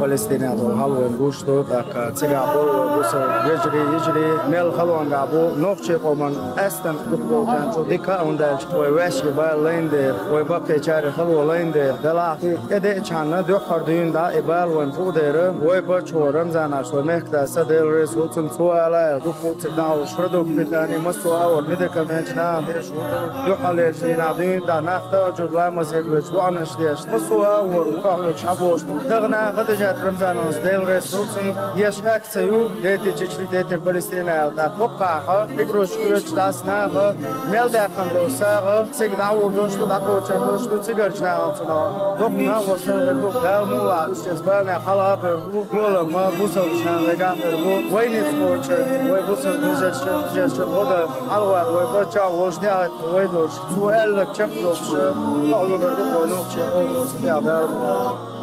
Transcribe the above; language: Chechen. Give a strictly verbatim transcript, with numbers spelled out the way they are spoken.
Палестинехь долу хьал вайна гуш ду, тӀаккха цигахь болу вай бусалба вежарий, йижарий, мел халонехь бу нохчийн къоман къаьсттина дукха болчарна цу дика а хӀунда аьлча вай ваьшший бала лайна дела, вай баккхийчаьрга хало лайна дела, делахь и тӀедеъчхьана дуьххьара дуьйна дӀа и бала вайна хуур дара, вай бачо Рамзанаш вай мехкада са Дела реза хуьлда цунна, цо ала аьлла, дукха а цига дӀахьуш продукт питания, массо а агӀор медикаменташ нахана деш ву, дуьххьарлерчу дийнахь дуьйна дӀа нах тахана чуьра ламаз хӀиттош, доӀанаш деш, массо а агӀор вукхахь хьаболуш бу. Тахана Хадижат Рамзановна, Дела реза хуьлда цунна, еш акци ю, дети чечни, дети Палестина аьлла, тӀаккха хӀокхахь игрушка оьцуш дӀаса наха, мел даьккхина долу сагӀа цига дӀахьур долуш ду, дӀакхочур долуш ду цигарчу нахана цунах. Дукха нах ву сан вер ду, Дала мукъалахь, уьш эцу баланехь хьала а хир бу, гӀолах ма бусалбачу нахана вегахь а хир бу. Вайнеца кхочу, вай бусалба вежаршна, вежаршна гӀо дан хьалавар вай баччахь а волуш, тӀаьхьа вай долуш. Цо аьлларг чекхдолуш, тӀехь лур ду вай нохчийн къоман, цу тӀехь Дала.